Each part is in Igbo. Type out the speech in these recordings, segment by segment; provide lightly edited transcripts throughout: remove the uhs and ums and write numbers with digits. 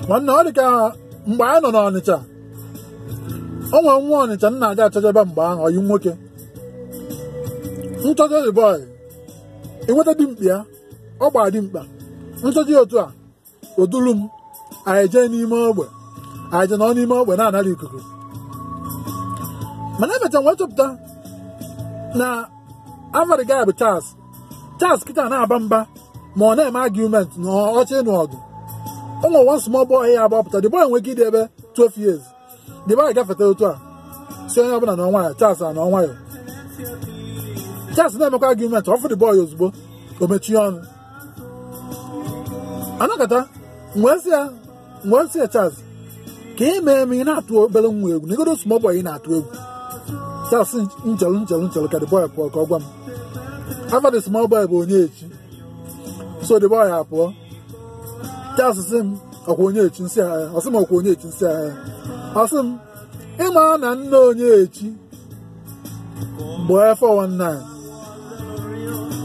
Nwanne ọ dị ka mgbe anyị nọ n'Ọnịcha, o nwere nwa Ọnịcha nna aja achọjebe mgbe ahụ, ọyị nwoke nchọjọ the boy enweta dimkpa ya, ọ gbara dimkpa nchọjọ ya otu a odulu m anyị jee n'ime ogbe, anyị jee nọ n'ime ogbe na-anara ikuku. Mana emecha nwee chọpụta na avarị guy bụ Charles. Charles kịta na-aba mba ma ọ na-eme argument na ọchị ịnụ ọgụ. O nwere one small boy ya agbapụta, the boy nwere ike ịdị ebe 12 years. The boy gafete otu a si onye ọbụla na nwayọ, Charles na nwayọ. Charles na-emekwa argument, ọ fụ the boy ozugbo o mechie ọnụ. Anakọta nwee sị ya Charles ka ị mee eme ị na-atụ obere nwa egwu, na igodo small boy ị na-atụ egwu. Charles nchelu nchelu nchelu ka the boy pụọ ka ọ gwa m. Afa the small boy bụ onye echi, so the boy apụọ. Charles sị m ọkwa onye echi, nsị agha. Ọ sị m ọkwa onye echi, nsị agha. Ọ sị m ịma na nne onye echi bụ 419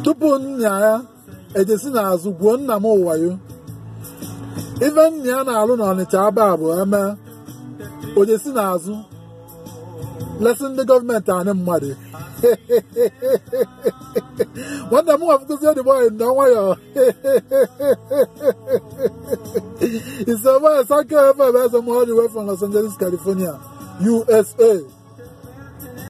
tupu nna ya ejesi n'azụ gwuo nna m wayo. Ife nna ya na-alụ n'Ọnịcha aba bụ eme ojesi n'azụ lesị ndị gọọmenti anị mmadụ. Nwanne m nwafụgozi the boy nọ nwayọ. It's a boy, Sankey FM, all the way from Los Angeles, California, USA.